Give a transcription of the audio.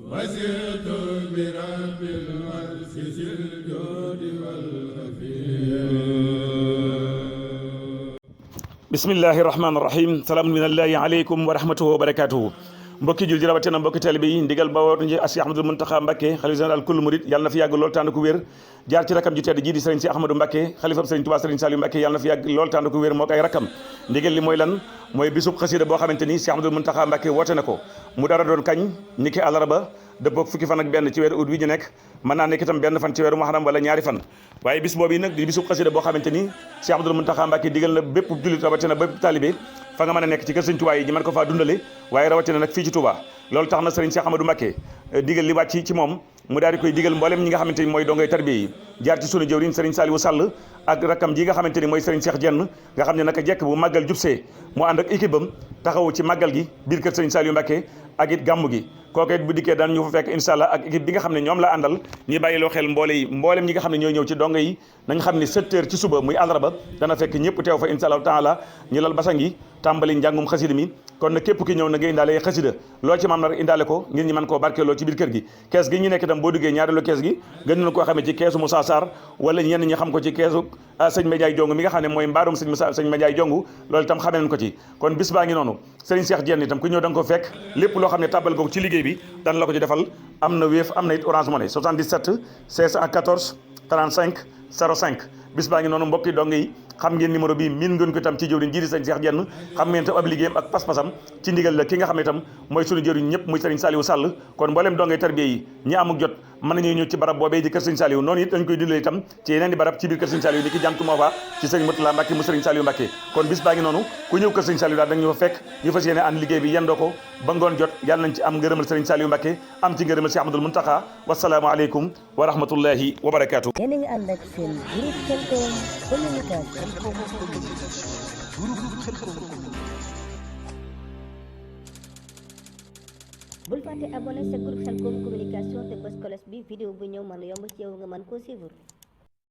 وسرت برب العرش ذي الجود والعافية. bismillahi rahmaani rahim salaamun minallahi aleykum wa rahmatuhu wa barakatuhu mbokki jul ji rawatina mbokki taalibe yi ndigal ba wootu ji Cheikh Ahmadou Mountakha Mbacké xalifa général kullu murid yàlla na fi yàgg lool tànd ku wér jaar ci rakam ji tedd ji di sëriñ si Ahmadou Mbacké xalifa sëriñ Touba sëriñ Saliou Mbacké yàlla na fi yàgg lool tànd ku wér moo ko ay rakam ndigal li mooy lan mooy bisub xasida boo xamante ni Cheikh Ahmadou Mountakha Mbacké woote na ko mu dara doon kañ niki àllarba dëppoog fukki fan ak benn ci weeru ut wi ñu nekk mën naa nekk itam benn fan ci weeru muharram wala ñaari fan waaye bis boobu nag di bisub xasida boo xamante ni Cheikh Ahmadou Mountakha Mbacké digal na bépp jullit rawatina bépp talibé fa nga mën a nekk ci kër sëriñ Touba yi ñi mën ko faa dundale waaye rawatina nag fii ci Touba loolu tax na sëriñ Cheikh Ahmadou Mbacké digal li wàcc ci moom mu daal di koy digal mboolem ñi nga xamante ni mooy dongay tarbiya yi jaar ci sunu jëwriñ sëriñ Saliou Sall ak rakkam ji nga xamante ni mooy sëriñ Cheikh Dieng nga xam ne naka jekk bu màggal jubsee mu ànd ak équipe am taxawu ci màggal gi biir kër sëriñ Saliou Mbacké ak it gàmmu gi kooku it bu dikkee daan ñu fa fekk incha allah ak équipe bi nga xam ne ñoom la àndal ñuy bàyyiloo xel mboolem ñi nga xam ne ñooy ñëw ci donga yi nañ xam ne 7 heures ci suba muy àllarba dana fekk ñëpp teew fa incha allah taala ñu lal basang yi tàmbali njàngum xasida mi kon nag képp ki ñëw na nga indaale xasida loo ci maam nag indaale ko ngir ñu mën koo barkeeloo ci biir kër gi kees gi ñu nekk itam boo duggee ñaareelu kees gi gën nañ koo xamee ci keesu Moussa Sarr wala ñenn ñi xam ko ci keesu sëñ Madiaye Jong mi nga xam ne mooy mbaarum sëñ Madiaye Jong loolu itam xamee nañ ko ci kon bis baa ngi noonu sëriñ Cheikh Dieng itam ku ñëw da nga ko fekk lépp loo xam ne tàbbal ko ci liggéey bi dan la ko ci defal am na Wave am na it Orange Money 77 614 35 05 bis baa ngi noonu mbokki dong yi xam ngeen numéro bi min ngeen ko itam ci jëwriñ ji di sëriñ Cheikh Dieng xam ngeen itam ab liggéeyam ak pas-pasam ci ndigal la ki nga xam ne itam mooy sunu jëwriñ ñëpp muy sëriñ Saliou Sall kon mbooleem dongay tarbiya yi ñi amuk jot mën nañu ñëw ci barab boobee di kër sëriñ Saliou noonu it dañ koy dindale itam ci yeneen di barab ci biir kër sëriñ Saliou ni ki jàntu moo fa ci sëriñ Moutala Mbacké mu sëriñ Saliou Mbacké kon bis baa ngi noonu ku ñëw kër sëriñ Saliou daal dañu fa fekk ñu fas yéene ànd liggéey bi yendoo ko ba ngoon jot yàlla nañ ci am ngërëmal sëriñ Saliou Mbacké am ci ngërëmal Cheikh Ahmadou Mountakha wasalaamu aleykum wa rahmatullahi wa barakatuh. Yéen a ngi ànd ak seen groupe Khelcom communication. bul fàtte abonné sa groupe Khelcom communication te bës cloche bi vidéo bu ñëw mën a yomb ci yow nga mën koo suivre.